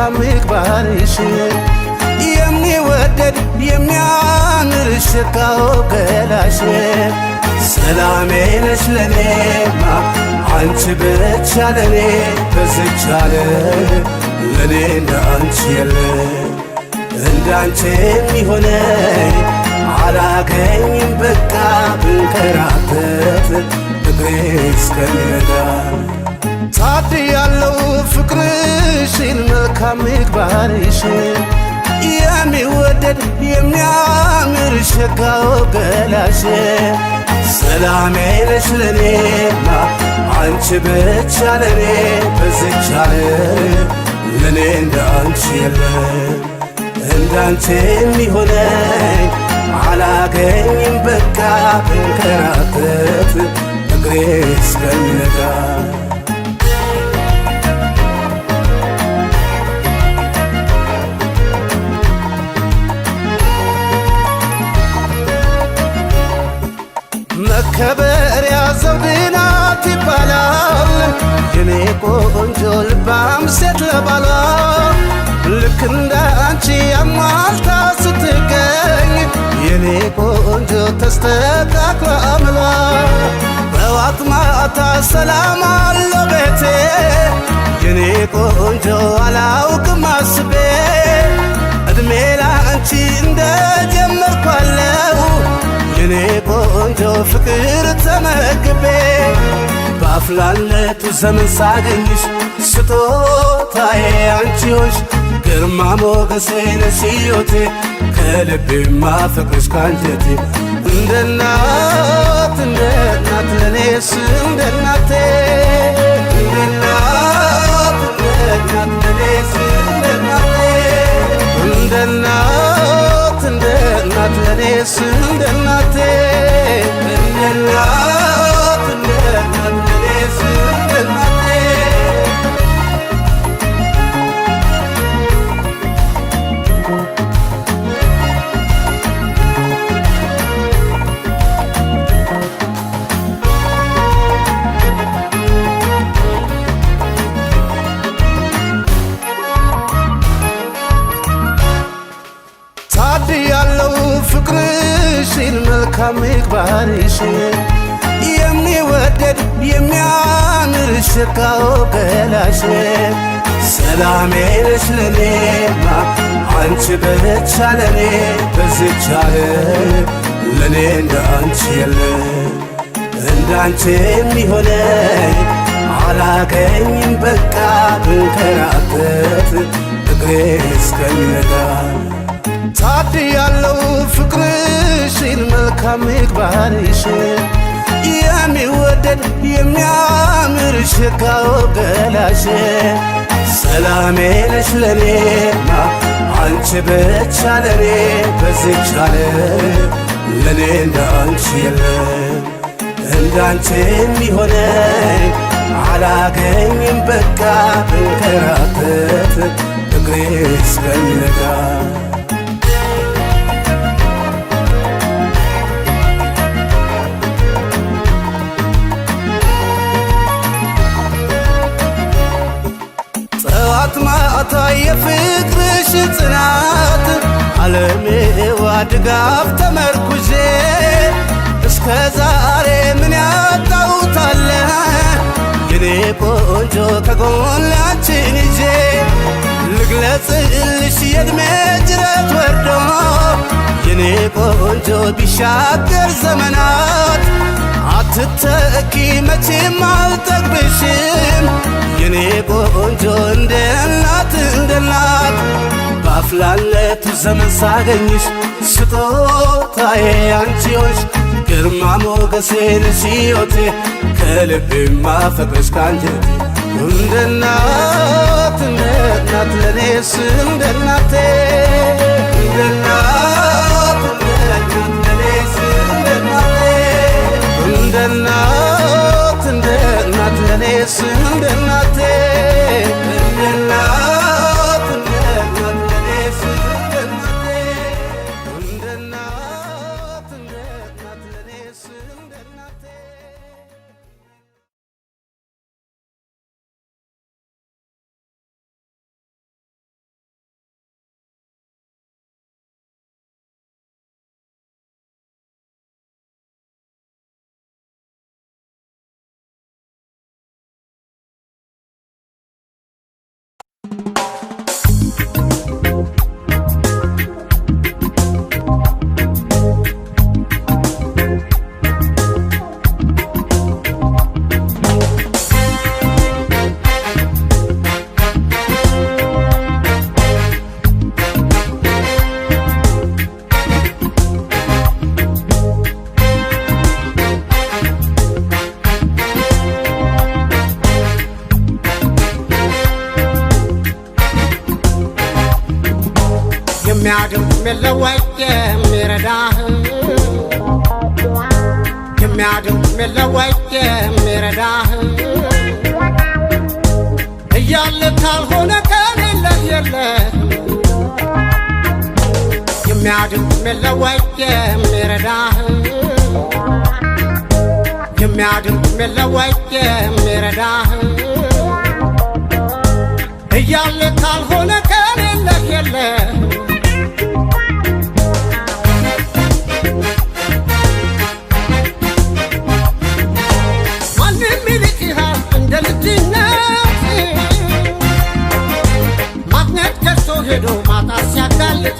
መልካም ምግባርሽ የሚወደድ የሚያምር ሽታው ገላሽ ሰላሜ ነሽ ለኔማ አንቺ ብቻ ለኔ በዝች ዓለም ለኔ እንዳንቺ የለ እንዳንቺ የሚሆነኝ አላገኝም በቃ ብንከራተት እግሬ እስከሚነጋ ታድያለው ፍቅርሽን መልካም ምግባርሽ የሚወደድ የሚያምር ሸጋው ገላሽ ሰላሜ ነሽ ለኔማ አንቺ ብቻ ለኔ በዝች ዓለም ለኔ እንዳንቺ የለም እንዳንቺ የሚሆነኝ አላገኝም በቃ ብንከራተት እግሬ እስከሚነጋ። መከበሪያ ዘውድ ናት ይባላል የኔ ቆንጆ ልባም ሴት ለባሏ ልክ እንደ አንቺ አሟልታ ስትገኝ የኔ ቆንጆ ተስተካክሎ አምሏ በዋት ማታ ሰላም አለው ቤቴ የኔ ቆንጆ አላውቅም አስቤ እድሜ ላንቺ እንደጀመርኳለው የኔ ቆንጆ ፍቅር ተመግቤ በአፍላነቱ ዘመን ሳገኝሽ ስጦታዬ አንቺ ሆንሽ ግርማ ሞገሴ ነሽ ሕይወቴ ከልቤማ ፍቅርሽ ካንጀቴ እንደ እናት እንደ እናት ለኔስ እንደ እናቴ እንደ እናት እንደ እናት ለኔስ እንደ እናቴ እንደ እናት እንደ እናት ለኔስ እንደ እናቴ እንደ እናት እንደ እናት ለኔስ እንደ እናቴ። ታድያለው ፍቅርሽን መልካም ምግባርሽ የሚወደድ የሚያምር ሽታው ገላሽ ሰላሜ ነሽ ለኔማ አንቺ ብቻ ለኔ በዝች ዓለም ለኔ እንዳንቺ የለም እንዳንቺ የሚሆነኝ አላገኝም በቃ ብንከራተት እግሬ እስከሚነጋ። ታድያለው ፍቅርሽን መልካም ምግባርሽ የሚወደድ የሚያምር ሽታው ገላሽ ሰላሜ ነሽ ለኔማ አንቺ ብቻ ለኔ በዝች ዓለም ለኔ እንዳንቺ የለም እንዳንቺ የሚሆነኝ አላገኝም በቃ ብንከራተት እግሬ እስከሚነጋ። ጠዋት ማታ የፍቅርሽ ጽናት ዓለሜዋ ድጋፍ ተመርኩዤ እስከ ዛሬ ምን ያጣሁታለ የኔ ቆንጆ ከጎናችን ይዤ ልግለጽልሽ የእድሜ ጅረት ወርዶ የኔ ቆንጆ ቢሻገር ዘመናት አትተኪ መቼም አልጠግብሽም የኔ ቆንጆ እንደ እናት እንደ እናት በአፍላነቱ ዘመን ሳገኝሽ ስጦታዬ አንቺ ሆንሽ ግርማ ሞገሴ ነሽ ሕይወቴ ከልቤማ ፍቅርሽ ካንጀቴ እንደ እናት እንደ እናት ለኔስ እንደ እናቴ እንደ እናት እንደ እናት ለኔስ እንደ እናቴ እንደ እናት እንደ እናት ለኔስ እንደ እናቴ እንደ እናት እንደ እናት ለኔስ እንደ እናቴ እንደ እናት እንደ እናት ለኔስ እንደ እናቴ። የለወይ የሚረዳህ እያለ ካልሆነ ከሌለህ የለህ። የሚያድን የለወይ የሚረዳህ፣ የሚያድን የለወይ የሚረዳህ እያለ ካልሆነ ከሌለህ የለህ። ማንም ይልቅሃል እንደ ልጅነት፣ ማግኘት ከርሶ ሄዶ ማጣት ሲያጋልጥ፣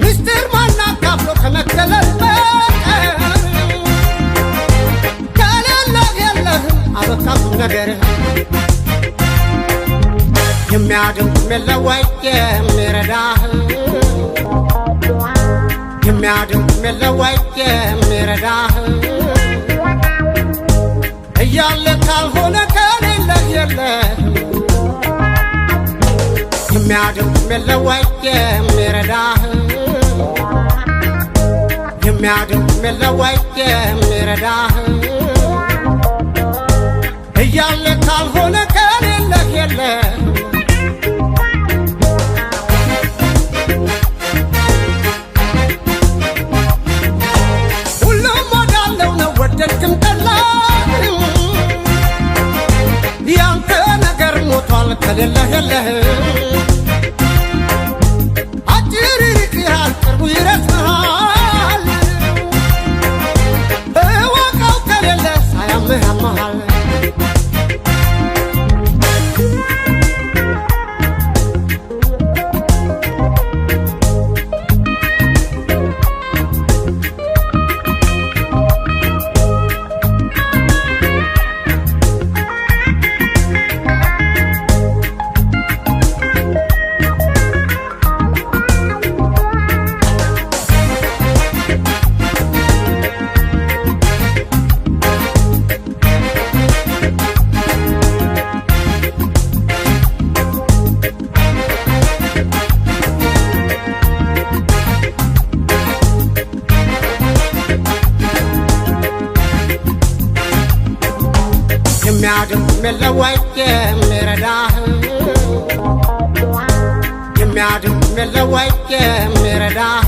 ምስጢር ማናካፍሎ ከመገለል በቀር ከሌለህ የለህም፣ አበቃም ነገር። የሚያድን የለወይ የሚረዳህ፣ የሚያድን የለወይ የሚረዳህ እያለ ካልሆነ ከሌለህ የለህ። የሚያድን የለወይ የሚረዳህ፣ የሚያድን የለወይ የሚረዳህ እያለ ካልሆነ ከሌለህ የለህ። ሁሉም ወዳለው ነው ወደድክም ጠላህም፣ ያንተ ነገር ሞቷል ከሌለህ የለህም። አጭር ይርቅሃል ቅርቡ ይረዝምሃል፣ እወቀው ከሌለህ ሳያምህ ያመሃል። የሚያድን የለወይ የሚረዳህ፣ የሚያድን የለወይ የሚረዳህ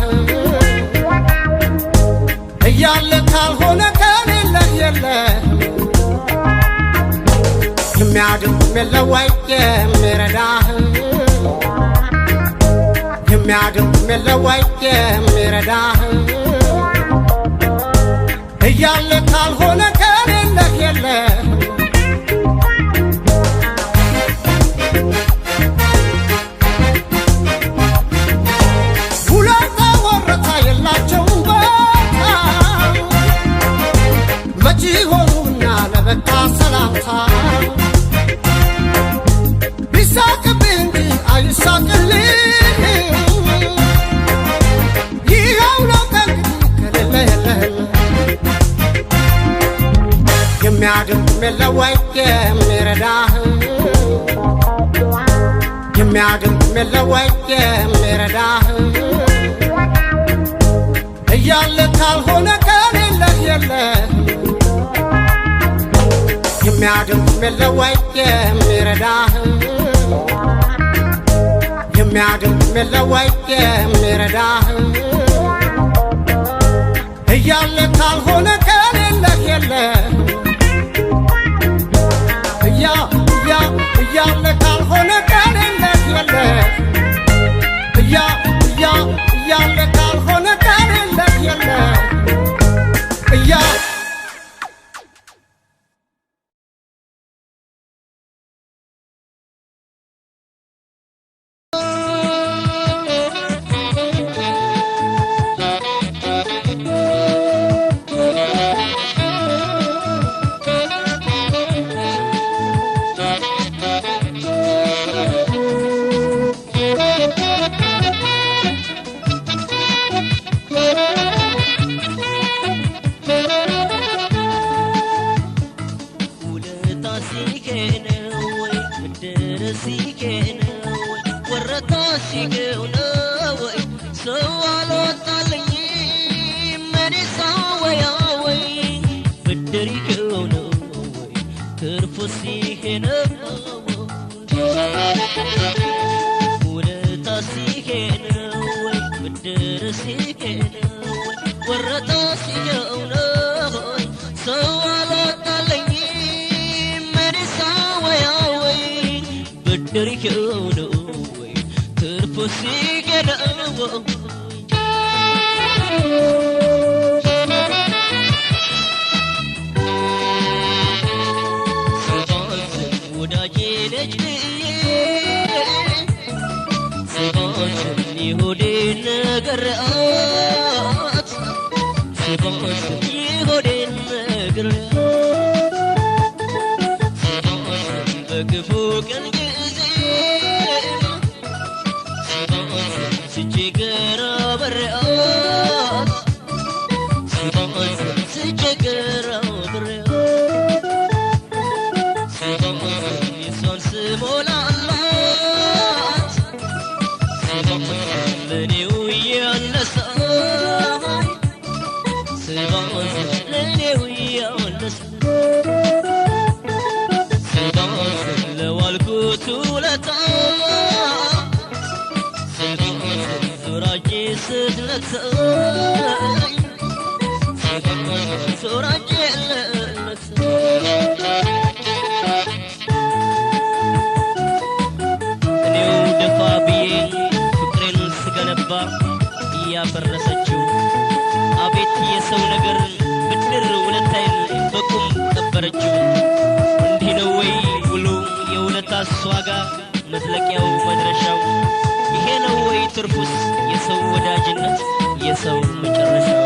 እያለ ካልሆነ ከሌለህ የለህ። የሚያድን የለወይ የሚረዳህ፣ የሚያድን የለወይ የሚረዳህ እያለ ካልሆነ ከሌለህ የለህ። ውለታ ወረታ የላቸውም ቦታ፣ መች ሆኑና ለበቃ ሰላምታ፣ ቢሳቅብህ እንጂ አይሳቅልህ፣ ይኸው ነው ከእንግዲህ ከሌለህ የለህም። የሚያድን የለወይ የሚረዳህ፣ የሚያድን የለወይ የሚረዳህ እያለ ካልሆነ ከሌለህ የለህ። የሚያድን የለወይ የሚረዳህ፣ የሚያድን የለወይ የሚረዳህ እያለ ካልሆነ ከሌለህ የለህ። እያ እያ እያለ ካልሆነ ከሌለህ የለህ። እያ እያ እያለ ካልሆነ ከሌለህ የለህ። እያ ወረታ ሲገው ነው ሰው አልወጣለኝ መሪሳ ወያወይ ብድር ይኸው ነው ወይ ትርፉ ሲገነው ወዳጄ ነች ስባዝን የሆዴን ነገራት ስባዝን የሆዴን ነገራት ስባዝን በክፉ ቀን ጊዜ ስባዝን ስቸገር አብሬአት ስባዝን ስቸገር አብሬአት የሷን ስሞላላት ለኔው እያነሳ ስባዝን ለኔው እያነሳ ስባዝን ለዋልኩት ውለታ ስባዝን ዞራጄ ስትነግሰኝ ስባዝን ዞራጄ ልነግሰኝ እኔው ደፋ ብዬ ፍቅሬን ስገነባ እያፈረሰችው አቤት የሰው ነገር ብድር ውለታዬን በቁም ቀበረችው። እንዲህ ነው ወይ ውሎ የውለታስ ዋጋ መዝለቂያው መድረሻው? ይሄ ነው ወይ ትርፉስ የሰው ወዳጅነት የሰው መጨረሻው?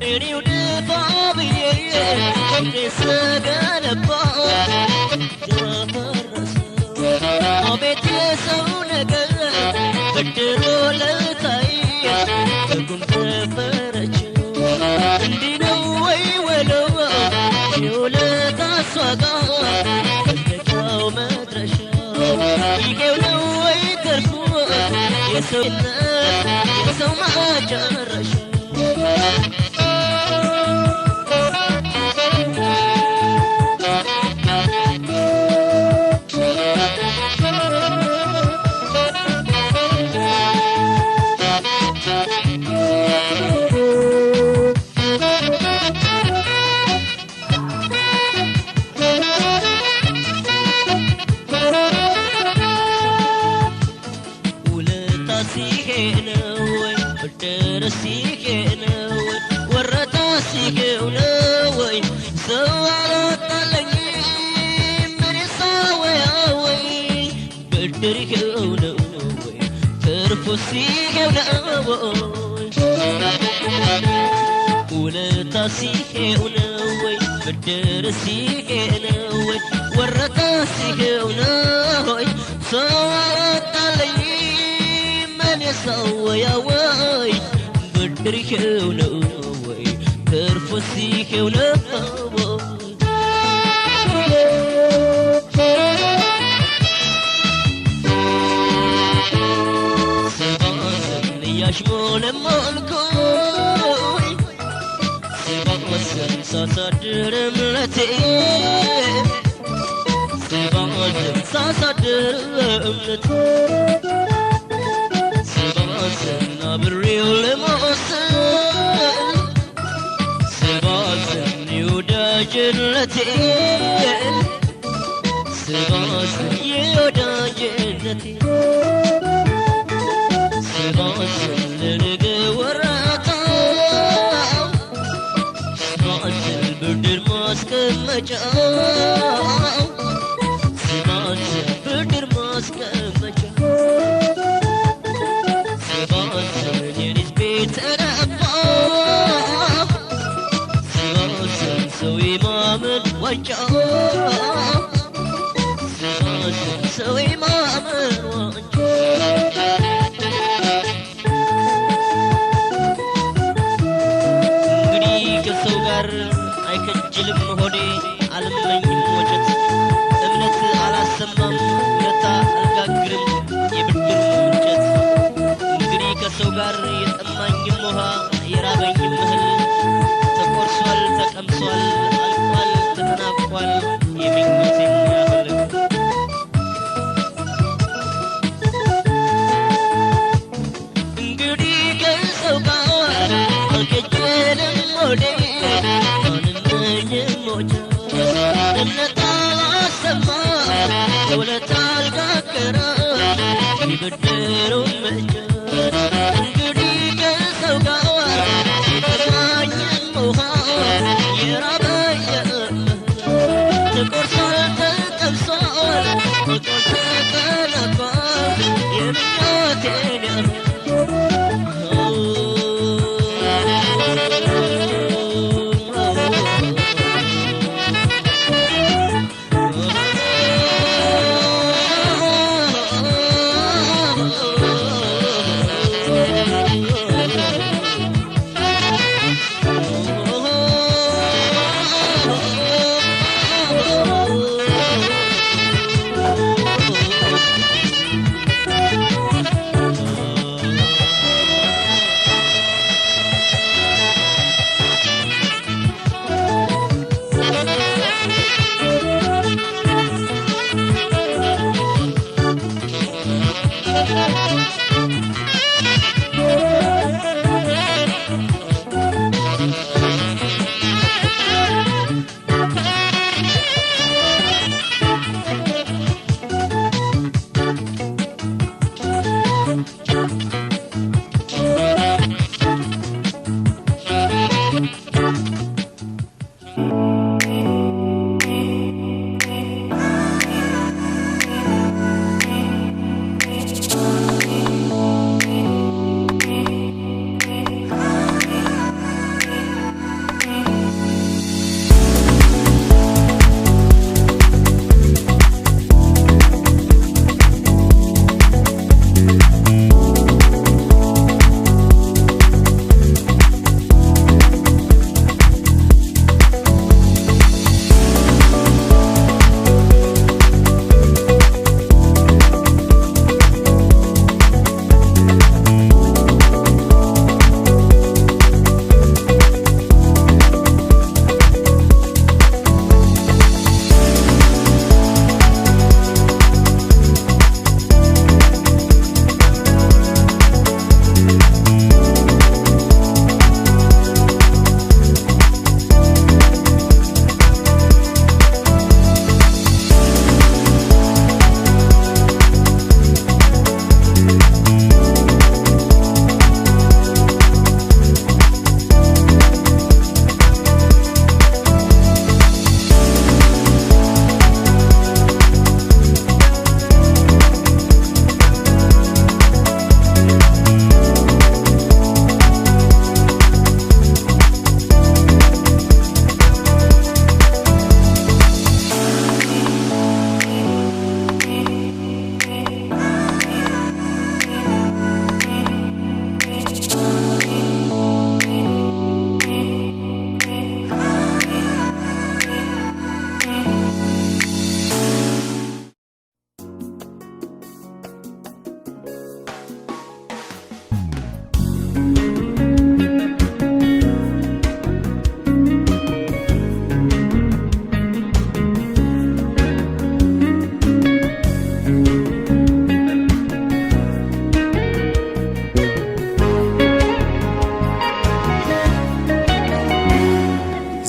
እኔው ደፋ ብዬ ፍቅሬን ስገነባ ያፈረሰው አቤት የሰው ነገር ብድር ውለታዬ በቁም ቀበረችው። እንዲህ ነው ወይ ውሎ የውለታስ ዋጋ መዝለቂያው መድረሻው? ይሄው ነው ወይ ትርፉ የሰውነት የሰው መጨረሻው? ውለታ ሲሄ ነው ወይ ብድር ሲሄ ነው ወይ ወረታ ሲሄው ነው ወይ ሰው አልወጣለኝ ምን ሳወያወይ ብድር ይኸው ነው ወይ ትርፉ ሲሄው ነው ወይ ውለታ ሲሄው ነው ወይ ብድር ሲሄ ነው ወይ ወረታ ሲሄው ነው ወይ ሰው አልወጣለኝ ምን ሳወያወይ ብድር ይኸው ነው ወይ ትርፉ ሲሄው ነው ወይ ስባዝን እያሽሞለሞልኩኝ ስባዝን ሳሳድር እምነቴን ስባዝን ሳሳድር እምነቴን ስባዝን አብሬው ለመወሰን ስባዝን የወዳጅነቴን ስባዝን የወዳጅነቴን ስባዝን ለነገ ወራታ ስባዝን ብድር ማስቀመጫ ስባዝን ብድር ማስቀመጫ ስባዝን የልጅ ቤት ተነባ ስባዝን ሰው የማመን ዋንጫ ስባዝን ሰው የማመን ዋንጫ እንግዲህ ከሰው ጋር አይከጅልም ሆዴ አልመኝም ወጀት እምነት አላሰማም ውለታ አልጋግርም የብድር እንጨት እንግዲህ ከሰው ጋር የጠማኝም ውሃ የራበኝም እህል ተቆርሷል ተቀምሷል አልቋል ተጠናቋል። የብድሩን እንጨት። እንግዲህ ከሰው ጋር የጠማኝም ውሃ የራበኝ ተቆርሷል ተጠብሷል ተቆርሶ ተለቋል የምኞቴን ያህል።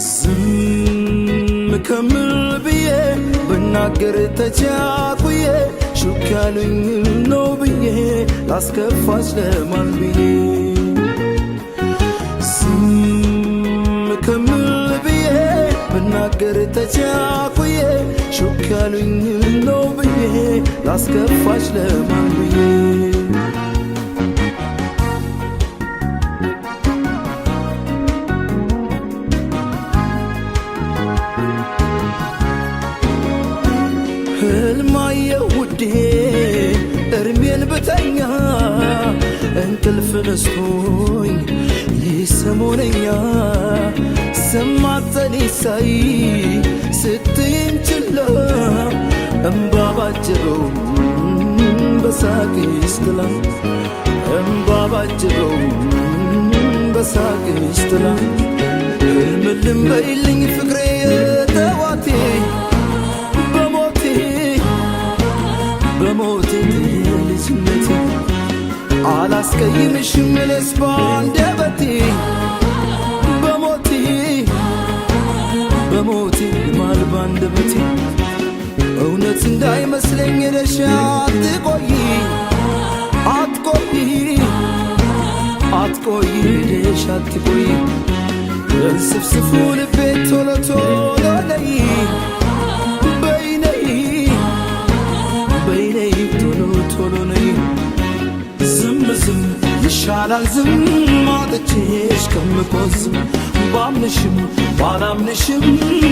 ዝም ከምል ብዬ ብናገር ተቻኩዬ ሹክ ያሉኝ ነው ብዬ ላስከፋች ለማን ብዬ ዝም ከምል ብዬ ብናገር ተቻኩዬ ሹክ ያሉኝ ነው ብዬ ላስከፋች ለማን ብዬ። ህልማየሁ ውዴ እርሜን ብተኛ እንቅልፍ ነስቶኝ ይህ ሰሞነኛ ስማጸን ሳይ ስትይኝ ችላ እምባ ባጀበው በሳቅሽ ጥላ እምባ ባጀበው በሳቅሽ ጥላ ህልምልም በይልኝ ፍቅሬ ጠዋቴ በሞቴ በሞቴ ልጅነቴ አላስቀይምሽም እኔስ ባንደበቴ በሞቴ በሞቴ ማል ባንደበቴ እውነት እንዳይመስለኝ ሄደሽ አትቆይ። አትቆይ ሄደሽ አትቆይ እንስፍስፉ ልቤ ቶሎ ቶሎ ነይ በይ ነይ በይ ነይ ቶሎ ቶሎ ነይ ዝም ዝም ይሻላል ዝም አጥቼሽ ከምቆዝም ባምንሽም ባላምንሽም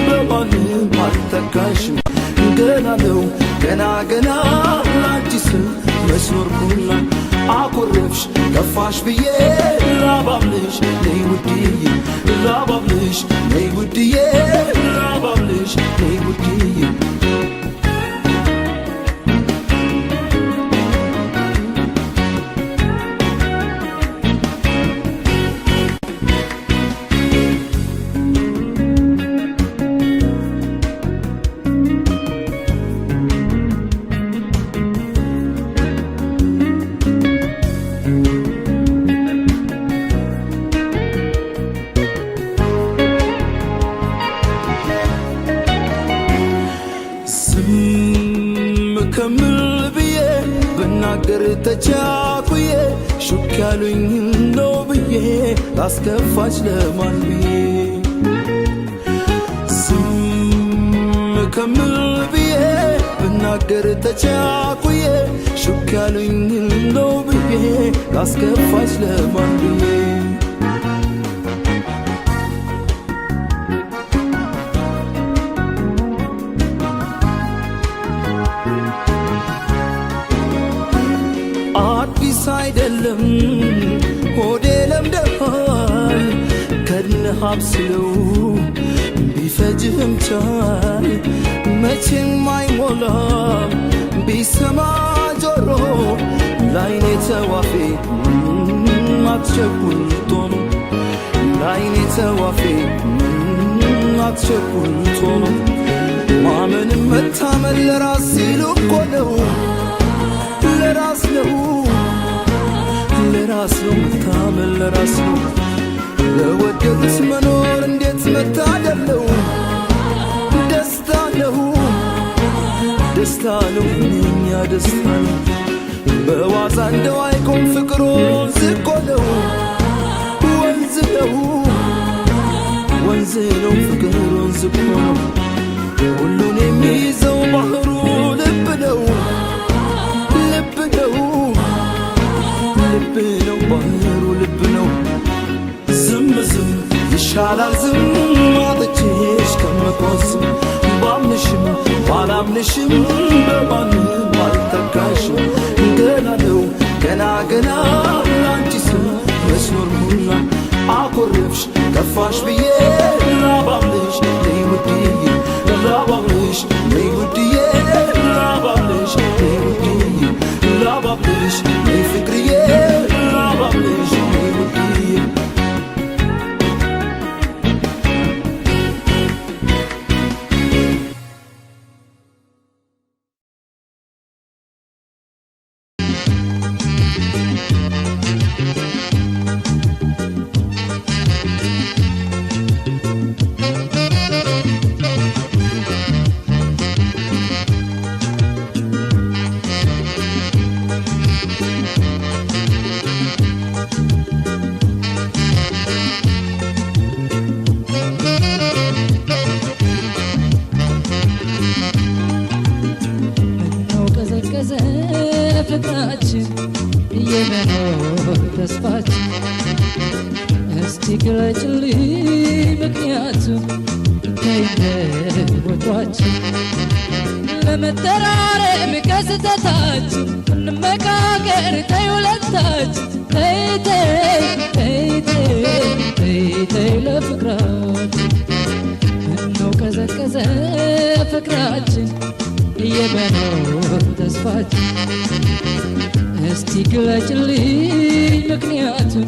በማንም አልተካሽም ገና ነው ገና ገና ላንቺ ስል መስኖርኩና አኮረፍሽ ከፋሽ ብዬ ላባብልሽ ነይ ውድዬ ላባብልሽ ነይ ውድዬ ላባብልሽ ነይ ውድዬ ዝም ከምል ብዬ ብናገር ተቻኩዬ ሹክ ያሉኝ ነው ብዬ ላስከፋች ለማን ብዬ ዝም ከምል ብዬ ብናገር ተቻኩዬ ሹክ ያሉኝ ነው ብዬ ላስከፋች ለማን ብዬ አዲስ አይደለም ሆዴ ለምደሃል ከድነህ አብስለው ቢፈጅህም ቻል መቼም አይሞላም ቢሰማ ጆሮ ላይኔ ተዋፌ አትቸኩል ቶሎ ላይኔ ተዋፌ አትቸኩል ቶሎ ማመንም መታመን ለራስ ሲሉ እኮ ነው ለራስ ነው ለራስ ነው መታመን ለራስ ነው ለወደዱት መኖር እንዴት መታደል ነው ደስታ ነው ደስታ ነው ምንኛ ደስታ ነው በዋዛ እንደው አይቆም ፍቅር ወንዝ እኮ ነው ወንዝ ነው ወንዝ ነው ፍቅር ወንዝ እኮ ነው ሁሉን የሚይዘው ባህሩ ልብ ነው ልብ ነው ልብ ነው ባህሩ ልብ ነው ዝም ዝም ይሻላል ዝም አጥቼሽ ከምቆዝም ባምንሽም ባላምንሽም በማንም አልተካሽም ገና ነው ገና ገና ላንቺ ስል መስኖርኩና አኮረፍሽ ከፋሽ ብዬ ላባብልሽ ነይ ውድዬ ላባብልሽ ነይ ውድዬ ላባብልሽ ነይ ውድዬ ላባብልሽ ነይ ፍቅርዬ ላባብልሽ ነይ ውድዬ ምነው ቀዘቀዘ ፍቅራችን የመኖር ተስፋችን እስቲ ግለጭልኝ ምክንያቱም ከይነወቷችን ለመተራረም ከስተታችን እንመካከር ተይ ሁለታችን ተይ ተይ ተይ ተይ ተይ ተይ ለፍቅራችን ምነው ቀዘቀዘ ፍቅራችን የመኖር ተስፋችን እስቲ ግለጭልኝ ምክንያቱን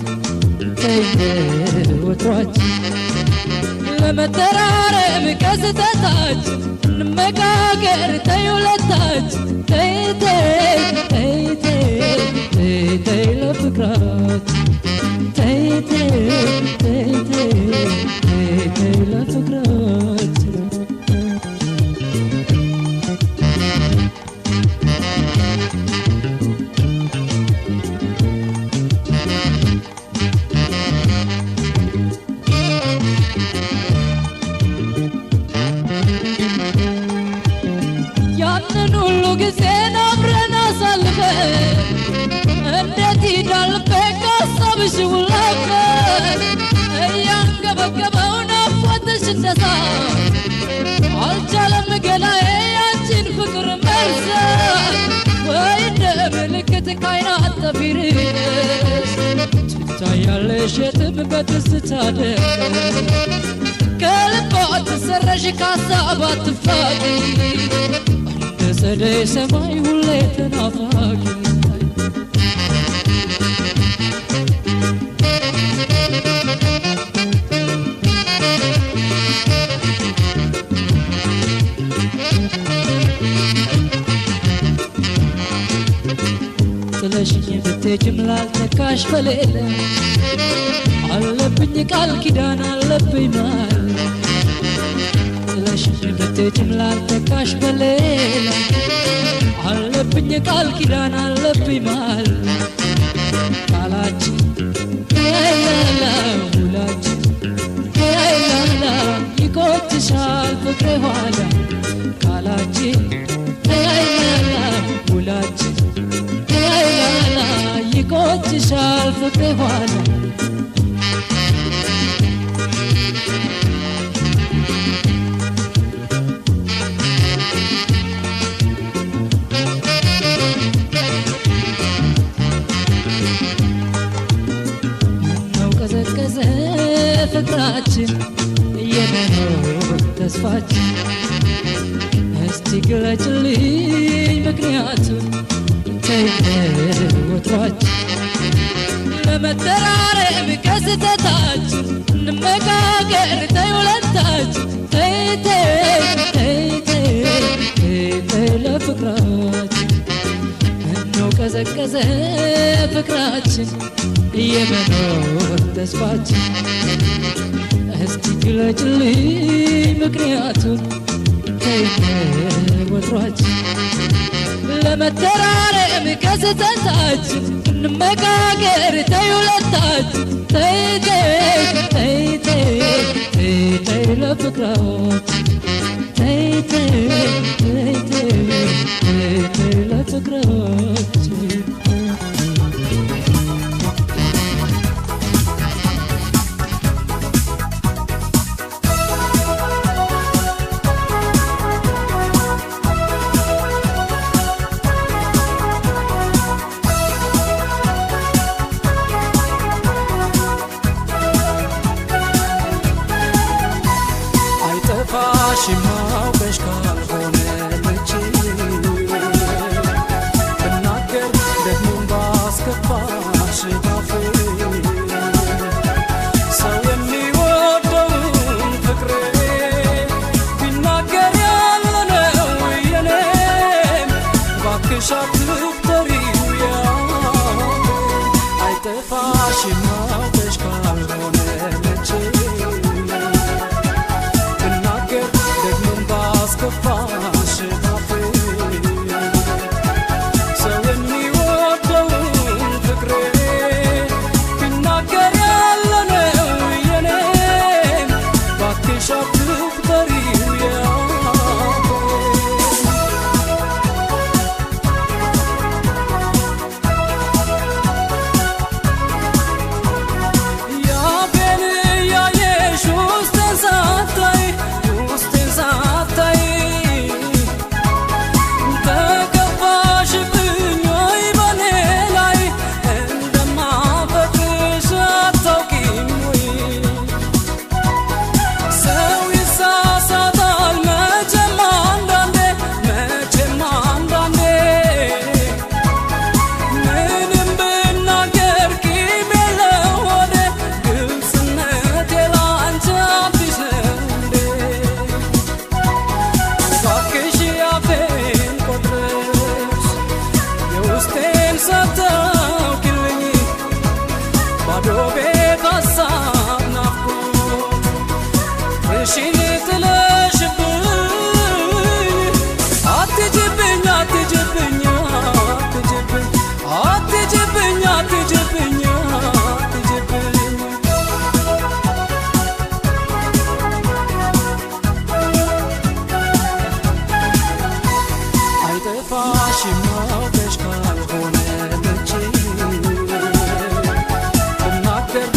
ተይ ወትሯችን ለመተራረም ከስተታችን እንመካከር ተይ ሁለታችን ተይ ተይ ተይ ተይ ተይ ተይ ለፍቅራችን ተይ ተይ ተይ ተይ ተይ ተይ ለፍቅራችን ፍቅርሽ እንደሳት አልቻለም ገላዬ ያንቺን ፍቅር መርሳት ወይ እንደ ምልክት ካይና አጠፊርሽ ትታያለሽ የትም በትዝታ ደምቀሽ ከልብ አትሰረሽ ከሀሳብ አትፋቂ እንደ ጸደይ ሰማይ ሁሌ ተናፋቂ ጥለሽኝ ብትሄጂም ላልተካሽ በሌለ አለብኝ ቃል ኪዳን አለብኝ ማል ጥለሽኝ ብትሄጂም ላልተካሽ በሌለ አለብኝ ቃል ኪዳን አለብኝ ማል ቃላችን ላላ ውላችን ላላ ይቆጭሻል ፍቅሬ ኋላ ቃላችን ላላ ውላችን ላላ ይቆጭሻል ፍቅሬ ኋላ ምነው ቀዘቀዘ ፍቅራችን የመኖር ተስፋችን እስቲ ግለጭልኝ ምክንያቱን ተይ ወትሯችን ለመተራረም ከስተታችን እንመካከር ተይ ሁለታችን ተይ ተይ ተይ ተይ ተይ ተይ ለፍቅራችን ምነው ቀዘቀዘ ፍቅራችን የመኖር ተስፋችን እስቲ ግለጭልኝ ምክንያቱን ተይ ወትሯችን ለመተራረም ከስተታችን እንመካከር ተይ ሁለታችን ተይ ተይ ተይ ተይ ተይ ተይ ለፍቅራችን ተይ ተይ ተይ ተይ ተይ ተይ ለፍቅራችን አይጠፋሽም አውቀሽ ካልሆነ መቼ ብናገር ደግሞም ባስከፋሽ ባፌ ሰው የሚወደውን ፍቅሬ ቢናገር ያለነው የኔም እባክሽ አትቁጠሪው ያፌን አይጠፋሽም አውቀሽ ካልሆነ መቼ ብናገር ደግሞም ባስከፋሽ ባፌ ሰው የሚወደውን ፍቅሬ ቢናገር ያለነው የኔም እባክሽ አትቁጠሪው ያፌን ያፌን እያየሽ ውስጤን ሳታይ ውስጤን ሳታይ ተከፋሽብኝ ወይ በኔ ላይ እንደማፈቅርሽ አታውቂም ወይ? ሰው ይሳሳታል መቼም አንዳንዴ መቼም አንዳንዴ ምንም ብናገር ቂም የለው ሆዴ ግልጽነቴ ላንቺ አዲስ ነው እንዴ? እባክሽ ያፌን ቆጥረሽ የውስጤን ሳታውቂልኝ ባዶ ቤት ሀሳብ ናፍቆት እሺን ጥለሽብኝ አትጅብኝ አትጅብኝ አትጅብኝ አትጅብኝ አትጅብኝ አትጅብኝ አይጠፋሽም አውቀሽ ካልሆነ መቼ ብናገር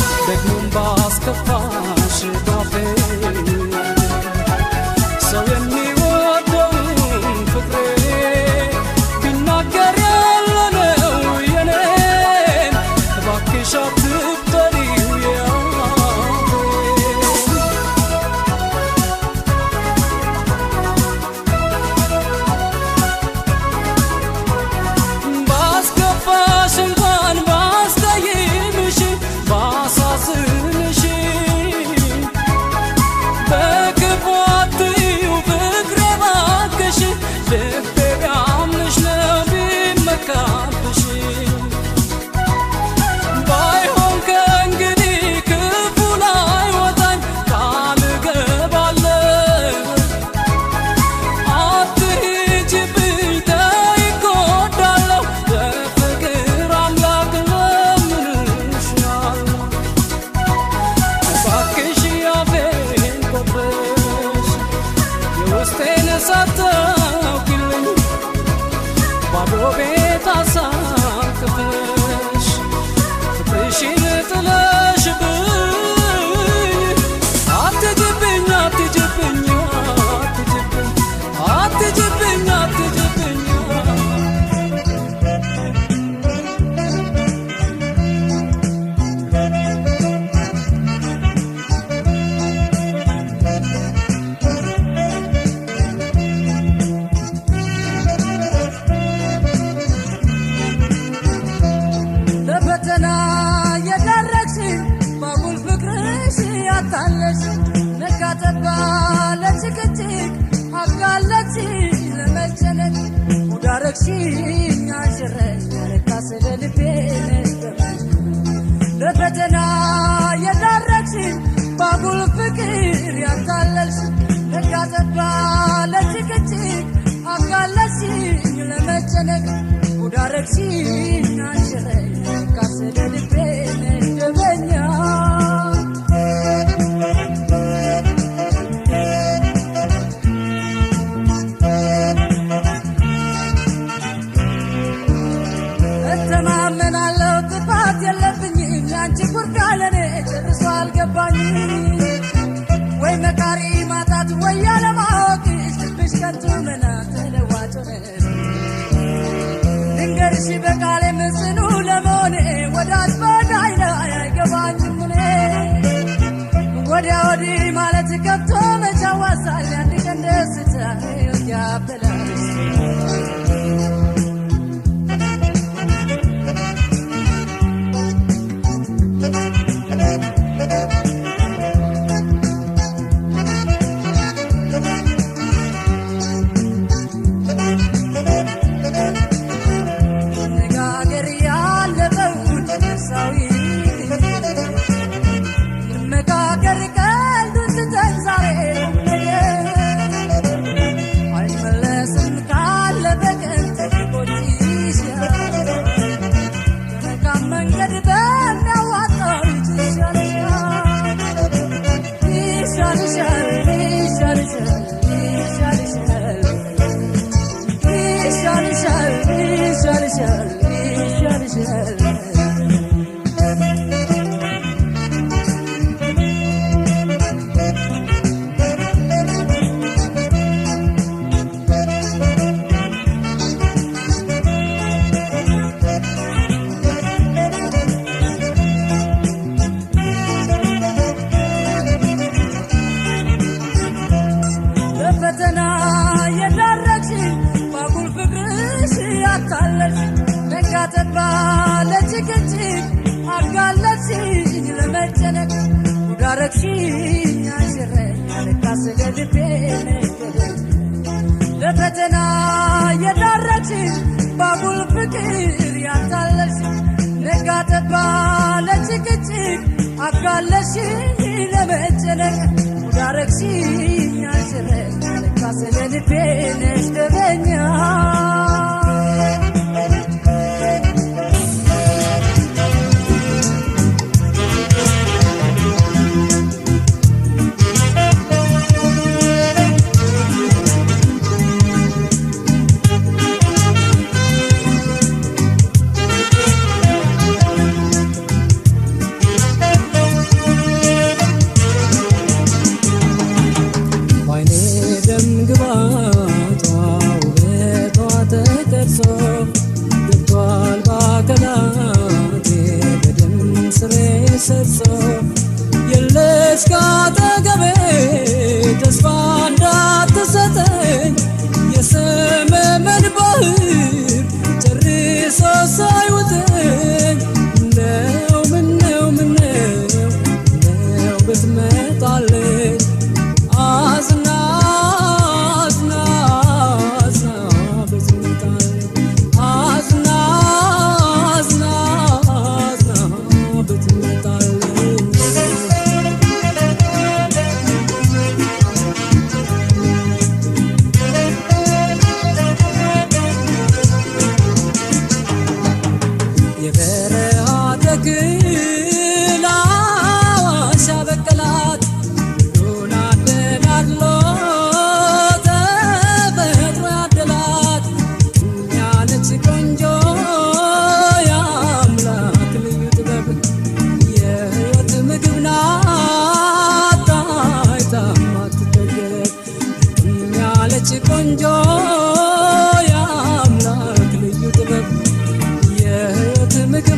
ለፈተና የዳረግሽኝ ባጉል ፍቅርሽ ያታለሽ ነጋ ጠባ ለጭቅጭቅ አጋለጥሽኝ ለመጨነቅ ጉዳረግሽኝ አንሽረሽ ለካ ስለ ልቤ ነሽ ደመኛ። ለፈተና የዳረግሽኝ ባጉል ፍቅር ያታለልሽ ነጋ ጠባ ለጭቅጭቅ አጋለጥሽኝ ለመጨነቅ ጉዳረግሽኝ አንሽረሽ ለካ ስለ ልቤ ነሽ ደመኛ። እተማመናለሁ ጥፋት የለብኝም ያንቺ ጉርዳ ለኔ ጨርሶ አልገባኝም። ወይ መካሪ ማጣት ወይ ያለማወቅሽ ልብሽ ከንቱ መና ተለዋጭ ሆነ። ልንገርሽ በቃሌ ጽኑ ለመሆኔ ወዳጅ በዳይ ላይ አይገባኝም እኔ። ወዲያ ወዲህ ማለት ከብቶ መች ያዋዛል የአንድ ቀን ደስታ ሕይወት ያበላሽ። መነጋገር ያለፈውን እርሳው እንመካከር ቀልዱን ትተን ዛሬ ነገር አይመለስም ካለፈ ቀን ተቆጭሻል። በመልካም መንገድ በሚያዋጣው ይሻልሻል ይሻልሻል ይሻልሻል ይሻልሻል ይሻልሻል ይሻልሻል ይሻልሻል። ለፈተና የዳረግሽኝ ባጉል ፍቅርሽ ያታለልሽ ነጋ ጠባ ለጭቅጭቅ አጋለጥሽኝ ለመጨነቅ ጉዳረግሽኝ አንሽረኝ ለካ ስለ ልቤ ነሽ ደመኛ። ለፈተና የዳረግሽኝ ባጉል ፍቅር ያታለልሽ ነጋ ጠባ ለጭቅጭቅ አጋለጥሽኝ ለመጨነቅ ጉዳረግሽኝ አንሽረኝ ለካ ስለ ልቤ ነሽ ደመኛ። ባይኔ ደም ግባቷ ውበቷ ተቀርጾ ገብቷል ባከላቴ በደም ስሬ ሰርጾ የለች ካጠገቤ ተስፋ እንዳትሰጠኝ የሰመመን ባህር ጨርሶ ሳይውጠኝ ምነው ምነው ምነው ምነው ብትመጣልኝ አዝና አዝና አዝና ብትመጣልኝ አዝና አዝና አዝና ብትመጣልኝ። የበረሃ ተክል አዋሽ ያበቀላት ሁሉን አደላድሎ ተፈጥሮ ያደላት ያለች ቆንጆ የአምላክ ልዩ ጥበብ የሕይወት ምግብ ናት ታይታ ማትጠገብ ያለች ቆንጆ የአምላክ ልዩ ጥበብ የሕይወት ምግብ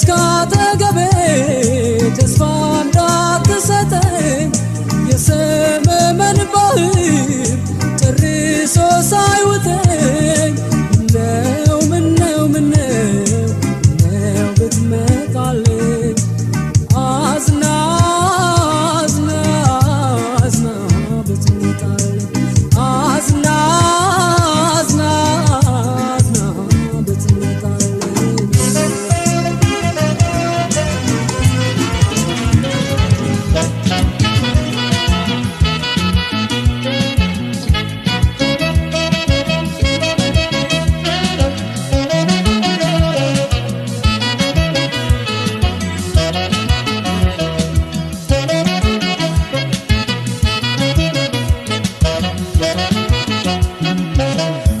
ከሄደች ካጠገቤ ተስፋ እንዳትሰጠኝ የሰመመን ባህር ጨርሶ ሳይውጠኝ ምነው ምነው ምነው ምነው ብትመጣልኝ አዝና አዝና አዝና ብትመጣልኝ አዝና አዝና አዝና ብትመጣልኝ።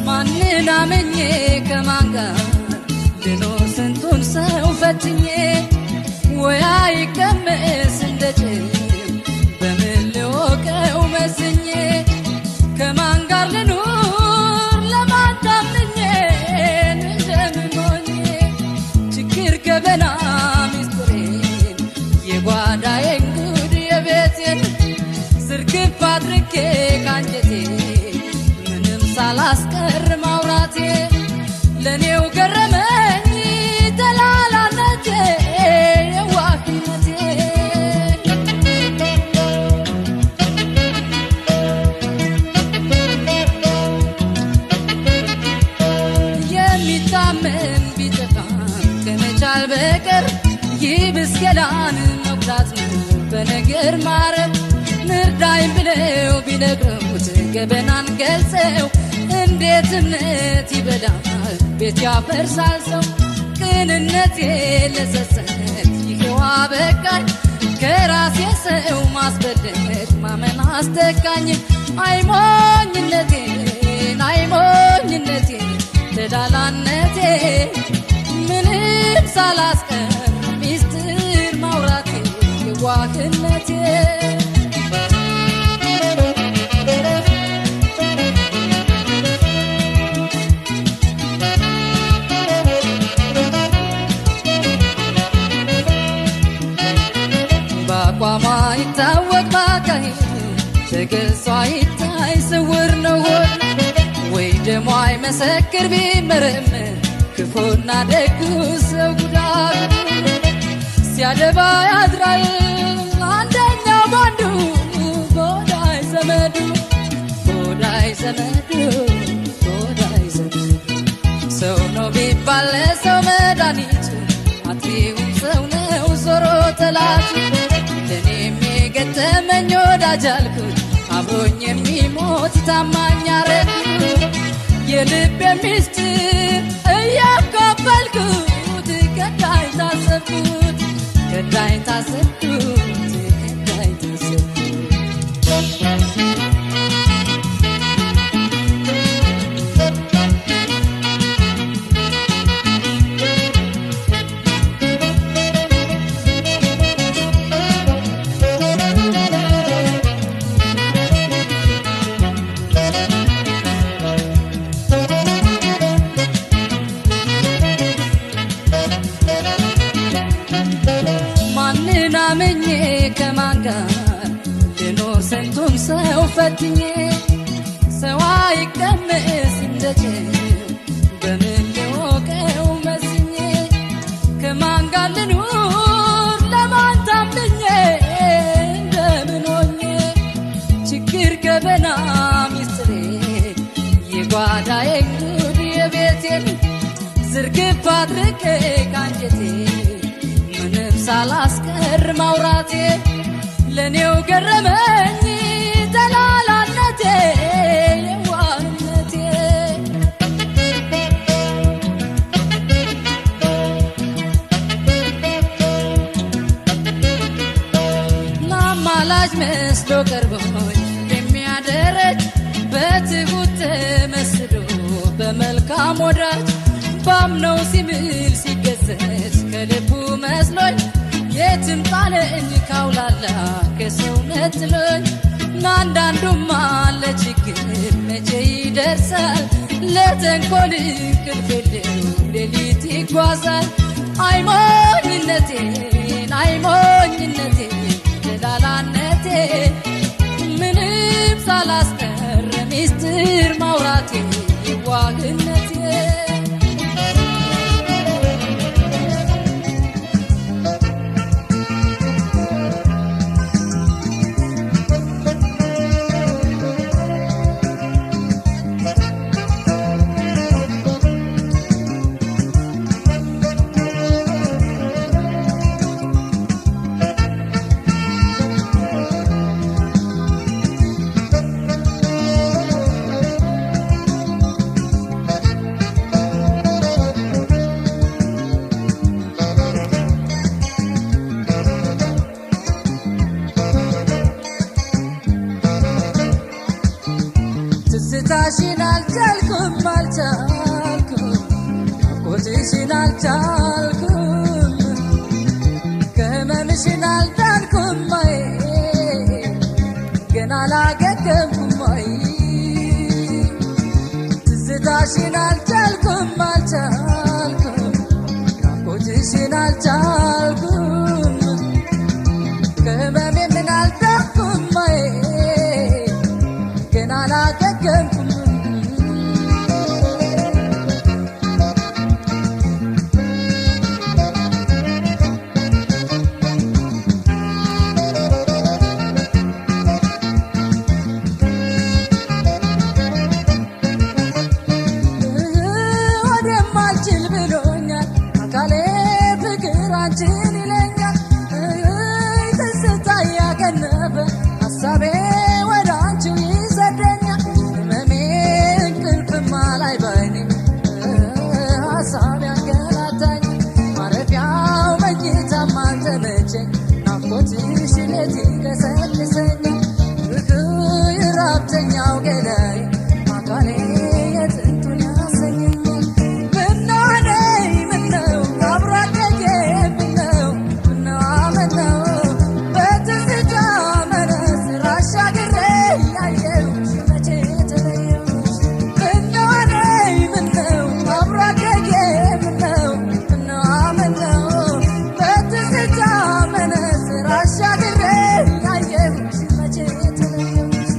ማንን አምኜ ከማን ጋር ልኖር ስንቱን ሰው ፈትኜ ወይ አይቀመስ እንደ ጭው በምን ልወቀው መዝኜ ከማን ጋር ልኑር ለማን ታምኜ እንደምን ሆኜ ችግር ገበና ሚስጥሬን የጓዳዬን ጉድ የቤቴን ዝርግፍ አድርጌ ካንጀቴ ምንም ሳላስቀር ማውራቴ ለኔው ገረመኝ ተላላነቴ የዋህነቴ። የሚታመን ቢጠፋም ከመቻል በቀር ይብስ ገላን መጉዳት ነው በነገር ማረፍ። ንርዳኝ ብለው ቢነግሩት ገበናን ገልጸው እንዴት እምነት ይበላል ቤት ያፈርሳል ሰው። ቅንነቴ ለጸጸት ይኸው አበቃኝ ከራሴ ሰው ማስበለጥ ማመን አስጠቃኝ። አይሞኝነቴን አይሞኝነቴ ተላላነቴ ምንም ሳላስቀር ሚስጥር ማውራቴ የዋህነቴ። በአቋሟ ይታወቅ ባካሄዱ ተገልጾ ይታይ ስውር ነው ሆድ ወይ ደሞ አይመሰክር ቢመረምር ክፉና ደጉ ሰው ጉዳቱ ሲያደባ ያድራል አንደኛው ባንዱ በወዳጅ ዘመዱ በወዳጅ ዘመዱ በወዳጅ ዘመዱ ሰው ነው ቢባል ለሰው መድኃኒቱ አጥፊውም ሰው ነው ዞሮ ጠላቱ። ለእኔም የገጠመኝ ወዳጅ አልኩት አብሮኝ የሚሞት ታማኝ አረኩት የልቤ ሚስጥር እያካፈልኩት ከዳኝ ታሰብኩት ከዳኝ ታሰብኩት ከዳኝ ታሰብኩት። ማንን አምኜ ከማን ጋር ልኖር ስንቱን ሰው ፈትኜ ሰው አይቀመስ እንደ ጨው በምን ልወቀው መዝኜ ከማን ጋር ልኑር ለማን ታምኜ እንደምን ሆኜ ችግር ገበና ሚስጥሬ የጓዳዬን ጉድ የቤቴን ዝርግፍ አድርጌ ካንጀቴ ምንም ሳላስቀር ማውራቴ ለኔው ገረመኝ ተላላነቴ የዋህነቴ። አማላጅ መስሎ ቀርቦኝ የሚያደረጅ በትሁት ተመስሎ በመልካም ወዳጅ ባምነው ሲምል ሲገዘት ከልቡ መስሎኝ የትም ጣለኝ ካውላላ ከሰው ነጥሎኝ። አንዳንዱማ ለችግር መቼ ይደርሳል ለተንኮል እንቅልፍ የለው ሌሊት ይጓዛል። አይሞኝነቴን የዋህነቴ አይሞኝነቴ ደላላነቴ ምንም ሳላስቀር ሚስጥር ማውራቴ የዋህነቴ ትዝታሽን አልቻልኩም አልቻልኩም ናፍቆትሽን አልቻልኩም ከህመምሽን አልዳንኩም አይ ገና አላገገምኩም አይ ትዝታሽን አልቻልኩም አልቻልኩም ናፍቆትሽን አልቻልኩም ከህመሜ ምን አልዳንኩም አይ ገና አላገገምኩም ወደማልችል ብሎኛል አካሌ ፍቅር አንቺን ይለኛል ትዝታ ያገነበ ሀሳቤ ወደ አንቺው ይሰደኛል ህመሜ እንቅልፍማ ላይ ባይኔ ሀሳብ ያንገላታኝ ማረፊያው መኝታም አልተመቸኝ ናፍቆትሽ ሌት ይቀሰቅሰኛል የራብተኛው ገላዬ አካሌ የጥንቱን ያሰኘኛል ምነው እኔ ምነው አብሮ አደጌ ምነው ምነው ምነው በትዝታ መነጽር አሻግሬ ያየሁሽ መቼ ተለየሁሽ ምነው እኔ ምነው አብሮ አደጌ ምነው ምነው ምነው በትዝታ መነጽር አሻግሬ ያየሁሽ መቼ ተለየሁሽ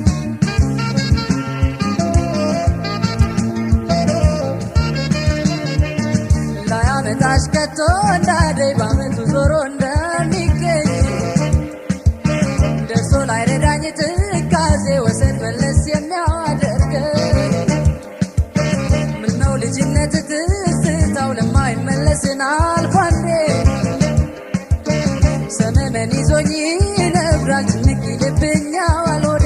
ላያመጣሽ ከቶ እንዳደይ ባመቱ ዞሮ እንደሚገኝ ደርሶ ላይረዳኝ ትካዜ ወሰን መለስ የሚያደርገኝ ምነው ልጅነት ትዝታው ለማይመለስን አልፎ አንዴ ሰመመን ይዞኝ ይነብራል ጭንቅ ይልብኛል ሆዴ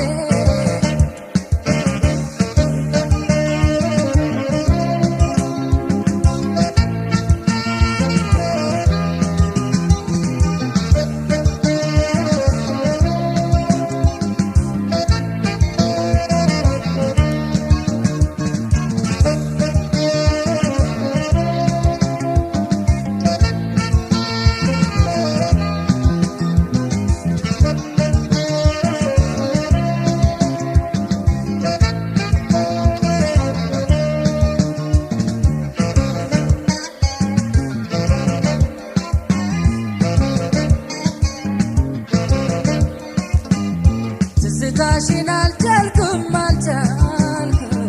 ትዝታሽን አልቻልኩም አልቻልኩም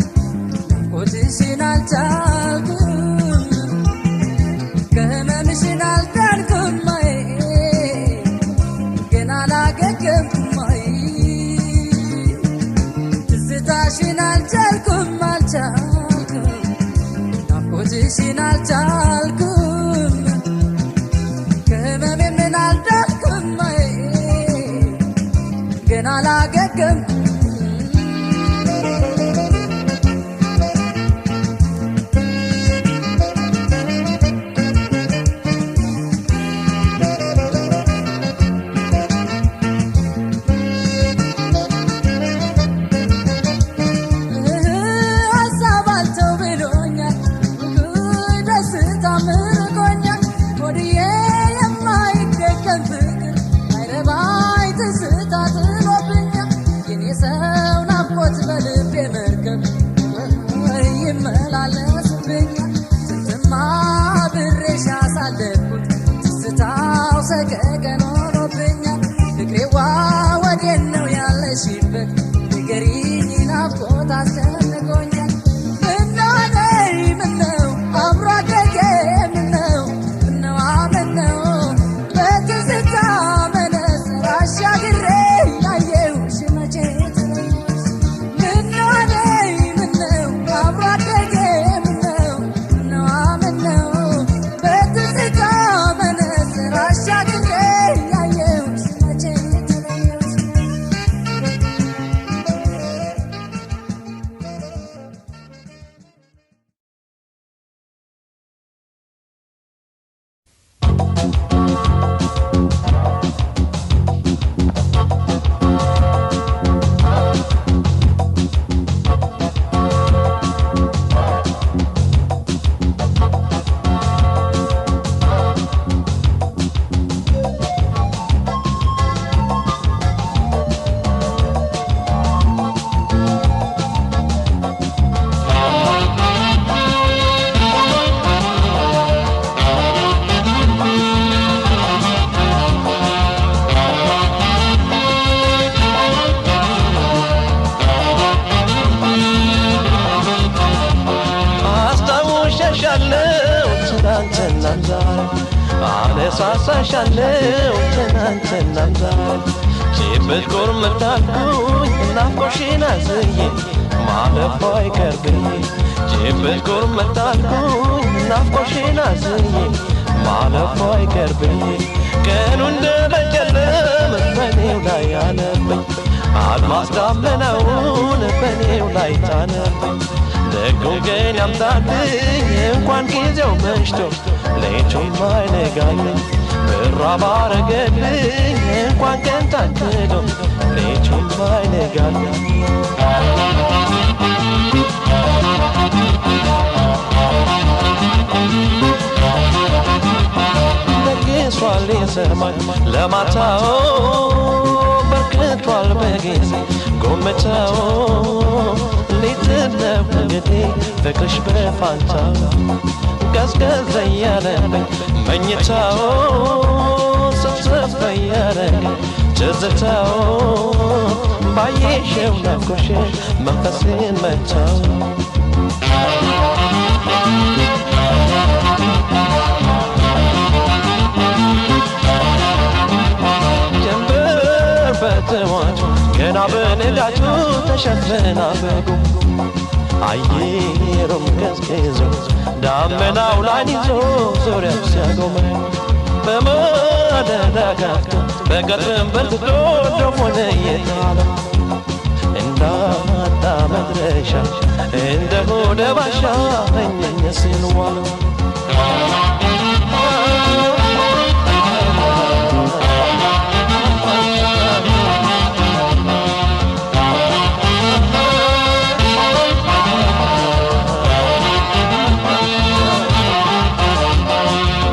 ናፍቆትሽን አልቻልኩም ከህመምሽን አልዳንኩም አይ ገና አላገገምኩም አይ ትዝታሽን አልቻልኩም አልቻልኩም ናፍቆትሽን አልቻልኩም ከህመሜ ምን አልዳንኩም አይ ገና አላገገምኩም ሀሳብ አልተው ብሎኛል ደስታ ምርቆኛል ሆድዬ የማይደገም ፍቅር አይረባይ ትዝታ ጥሎብኛል የኔ አነሳሳሻለሁ ትናንትናም ዛሬ ጭብጥ ጎርምታልኩኝ ናፍቆሽን አዝዬ ማለፏ አይቀርብኝ ጭብጥ ጎርምታልኩኝ ናፍቆሽን አዝዬ ማለፏ አይቀርብኝ ቀኑ እንደመጨለም በኔው ላይ አለብኝ አድማስ ዳመናውን በኔው ላይ ጫነብኝ ደጉን ግን ያምጣልኝ እንኳን ጊዜው መሽቶ ሌቱም አይነጋልኝ ብራ ባረገልኝ እንኳን ቀን ታክሎ ሌቱም አይነጋልኝ ለግሷል የሰማይ ለማታው በርክቷል በጊዜ ጎመቻው ሊጥል ነው እንግዲህ ፍቅርሽ በፋንታው ቀዝቀዝ እያለብኝ መኝታው ስብስብ እያለኝ ትዝታው ባየሽው ናፍቆሽ መንፈሴን መታው ጀንበር በጥዋቱ ገና በንጋቱ ተሸፍና በጉም አየሩም ቀዝቅዞ ዳመናው ላይን ይዞ ዙሪያው ሲያጎመ በማለዳ ጋፍቶ በቀትርም በርትቶ ዶፍ ሆነ እየጣለ እንዳጣ መድረሻ እንደሆነ ባሻ እኝኝ ሲል ዋለ።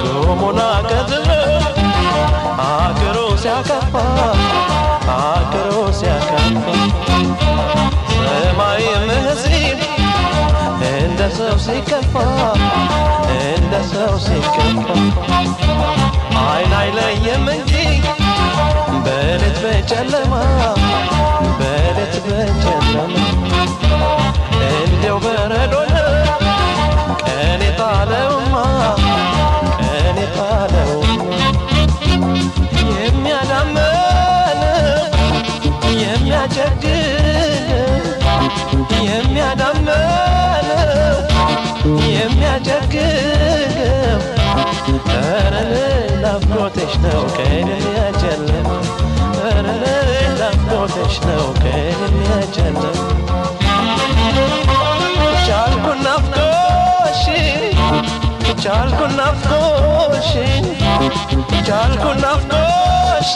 ጎሞና ቀዝሮ አገሩ ሲያከፋ አገሩ ሲያከፋ ሰማይ ምህሲል እንደ ሰው ሲከፋ እንደ ሰው ሲከፋ አይን አይለይም እንጂ በሌት በጨለማ በሌት በጨለማ እንዲያው በረዶ ነው ቀን የጣለውማ ቀን የጣለውማ የሚያዳምን የሚያጨግን የሚያዳምን የሚያጨግን ኧረ ናፍቆትሽ ነው ቀን የሚያጨልም ኧረ ናፍቆትሽ ነው ቀን የሚያጨልም ቻልኩ ናፍቆሽ ቻልኩ ናፍቆሽ ቻልኩ ናፍቆሽ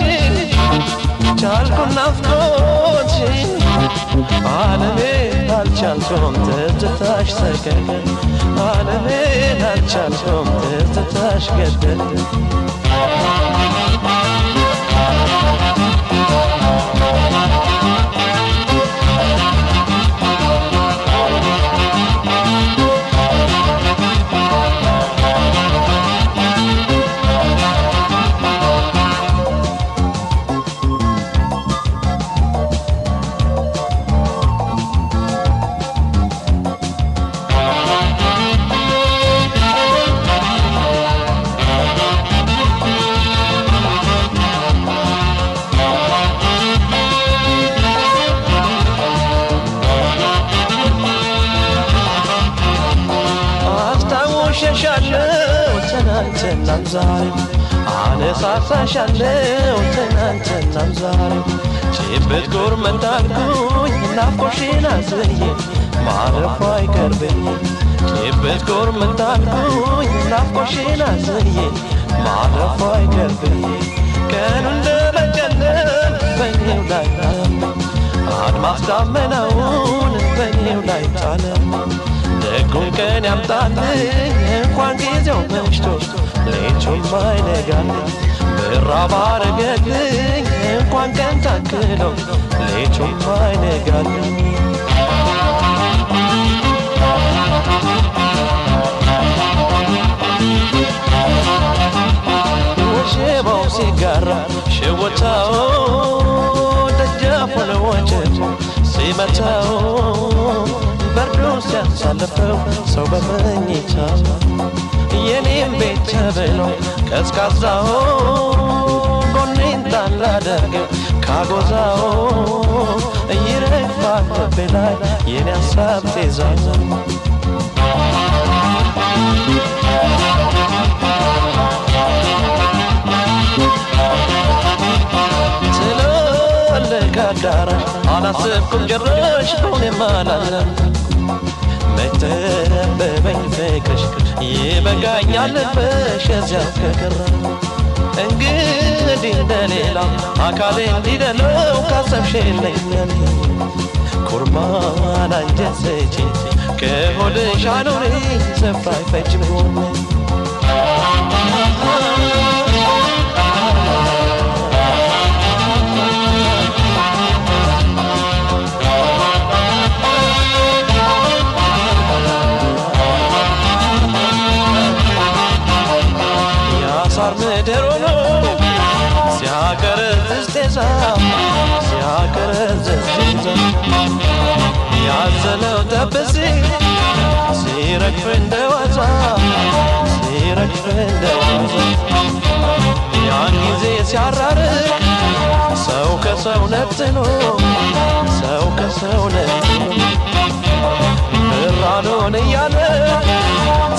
ቻልኩ ናፍቆሽ ዓለሜን አልቻልኩም ትዝታሽ ሰቀቀን ዓለሜን አልቻልኩም ትዝታሽ ገደል አስታውሸሻለሁ ትናንትናም ዛሬ አነሳሳሻለሁ ትናንትናም ዛሬ ጭብጥ ጎርመታልኩኝ ናፍቆሽን አዝዬ ማለፏ አይቀርብኝ ጭብጥ ጎርመታልኩኝ ናፍቆሽን አዝዬ ማለፏ አይቀርብኝ ቀኑ እንደመጨለም በኔው ላይ አድማስ ዳመናውን በኔው ላይ ጣለ ደጉን ቀን ያምጣልኝ እንኳን ጊዜው መሽቶ ሌቱም አይነጋልኝ ብራ ባረገልኝ እንኳን ቀን ታክሎ ሌቱም አይነጋልኝ ወሸባው ሲጋራ ሽውታው ደጃፉን ወጀቡ ሲመታው በርዶ ሲያሳልፈው ሰው በመኝታው የኔም ቤት ተብሎ ቀዝቃዛው ጎኔን ጣል አደርገው ካጎዛው ይረግፋል ልቤ ላይ የኔ ሀሳብ ጤዛው። ትልልቅ አዳራሽ አላሰብኩም ጭራሽ በእውኔም አላለም። መች ጠበበኝ ፍቅርሽ፣ ይበቃኛል ልብሽ እዚያው ከቀረ። እንግዲህ እንደሌላው አካሌ እንዲደለው ካሰብሽልኝ ለኔ፣ ኩርማን አንጀት ስጪኝ ከሆድሽ አኑሪ፣ ስፍራ አይፈጅም ጎኔ። ያሳር ምድር ሆኖ ሲያቀረዝዝ ጤዛ፣ ሲያቀረዝዝ ጤዛ፣ ያዘለው ጠብ ሲል ሲረግፍ እንደ ዋዛ፣ ሲረግፍ እንደ ዋዛ፣ ያን ጊዜ ሲያራርቅ ሰው ከሰው ነጥሎ፣ ሰው ከሰው ነጥሎ፣ ብራኑን እያለ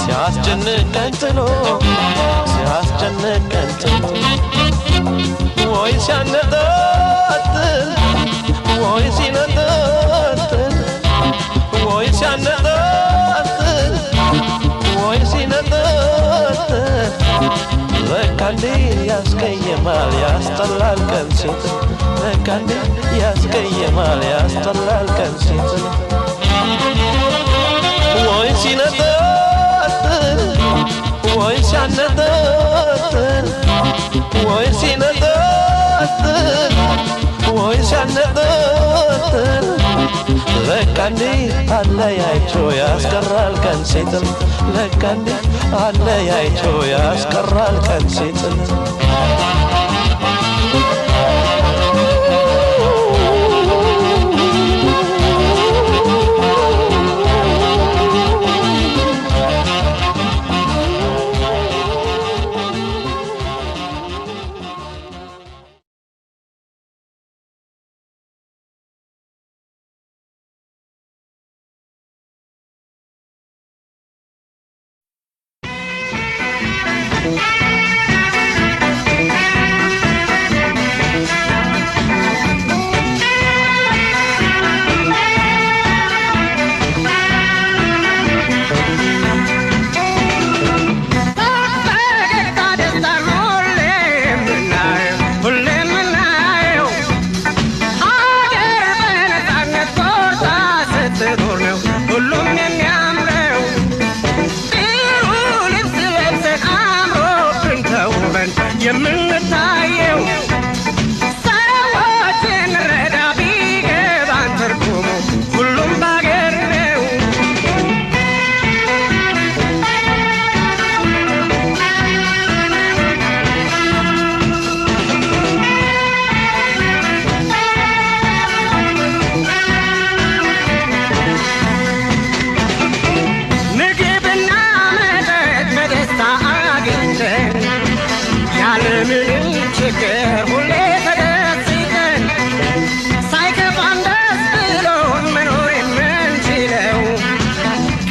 ሲያስጨንቅ ቀን ጥሎ፣ ሲያስጨንቅ ቀን ጥሎ፣ ወይ ሲያነጣጥል፣ ወይ ሲነጣጥል፣ ወይ ሲያነጣጥል፣ ወይ ሲነጣጥል፣ ለካ እንዲህ ያስቀይማል ያስጠላል ቀን ሲጥል፣ ለካ እንዲህ ያስቀይማል ያስጠላል ቀን ሲጥል። ወይ ሲነጣጥል፣ ወይ ሲያነጣጥል፣ ወይ ሲነጣጥል፣ ወይ ሲያነጣጥል፣ ለካ እንዲህ አለያይቶ ያስቀራል ቀን ሲጥል፣ ለካ እንዲህ አለያይቶ ያስቀራል ቀን ሲጥል። ፈገግታ ደስታ ሁሌም ምናየው፣ ሁሌም ምናየው ሀገር በነፃነት ኮርታ ስትኖር ነው ሁሉም የሚያምረው። ጥሩ ልብስ ለብሰን አምሮብን ተውበን የምንታየው፣ ሰዎችን ረዳ ቢገባን ትርጉሙ ሁሉም ባገር ነው። ምግብና መጠጥ በደስታ አግኝተን ያለምንም ችግር ሁሌ ተደስተን፣ ሳይከፋን ደስ ብሎን መኖር የምንችለው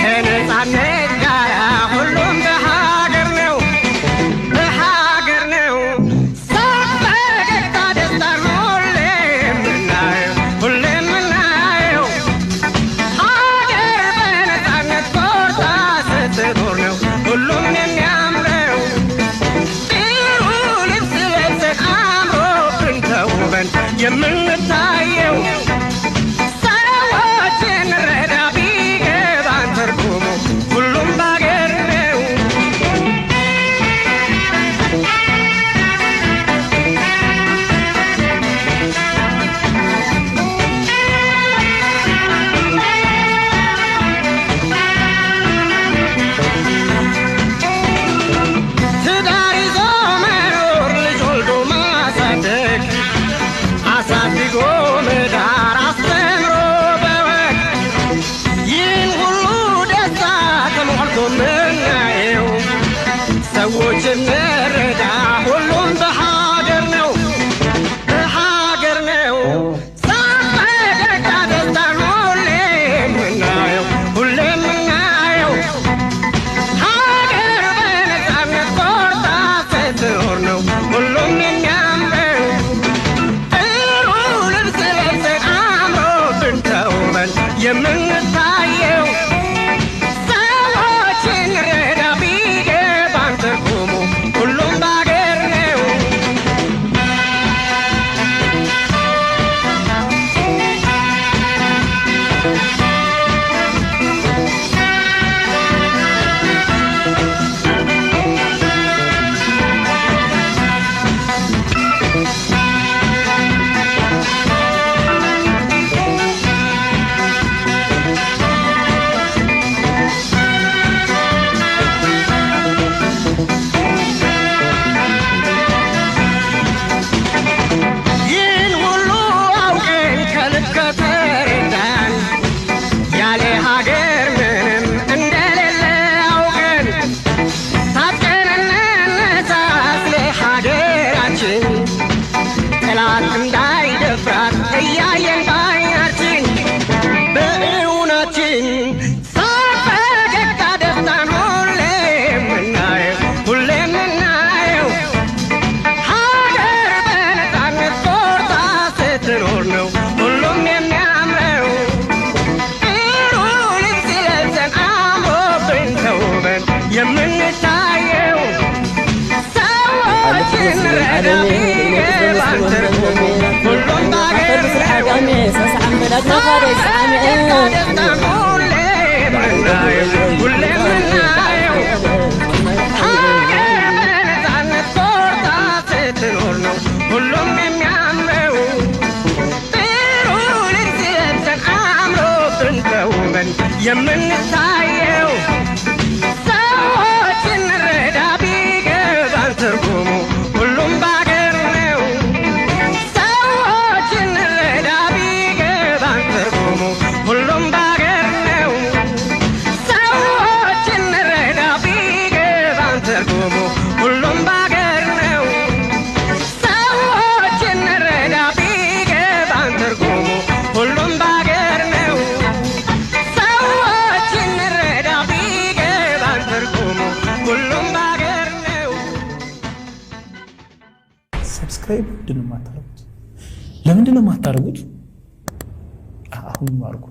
ከነፃነት ጋር ሁሉም በሀገር ነው፣ በሀገር ነው። ሳቅ፣ ፈገግታ፣ ደስታ ሁሌም ምናየው፣ ሁሌም ምናየው ሀገር በነፃነት ኮርታ ስትኖር ነው ሁሉም የሚያምረው። ጥሩ ልብስ ለብሰን አምሮብን ተውበን የምንታየው፣ ሰዎችን ረዳ ቢገባን ትርጉሙ ሁሉም ባገር ነው። ትዳር ይዞ መኖር፣ ልጅ ወልዶ ማሳደግ፣ አሳድጎ እንረዳ ቢገባን ትርጉሙ ሁሉም ባገር ነው። ደስታ ደስታ ሁሌም ምናየው፣ ሁሌም ምናየው ሀገር በነፃነት ቆርጣ ስትኖር ነው ሁሉም የሚያምረው። ጥሩ ልብስ ለብሰን አምሮብን ተውበን የምንታየው። ሰዎች እንረዳ ቢገባን ትርጉሙ ሁሉም ባገር ነው። ሰዎች እንረዳ ቢገባን ትርጉሙ ሁሉም ባገር ነው። ሰዎች እንረዳ ቢገባን ትርጉሙ ሁሉም ባገር ነው። ሰዎች እንረዳ ቢገባን ትርጉሙ ሁሉም ባገር ነው። ሰዎች እንረዳ ቢገባን ትርጉሙ ሁሉም ባገር ነው። Subscribe ምንድን ነው የማታደርጉት? ለምንድን ነው የማታደርጉት? አሁን አድርጉ።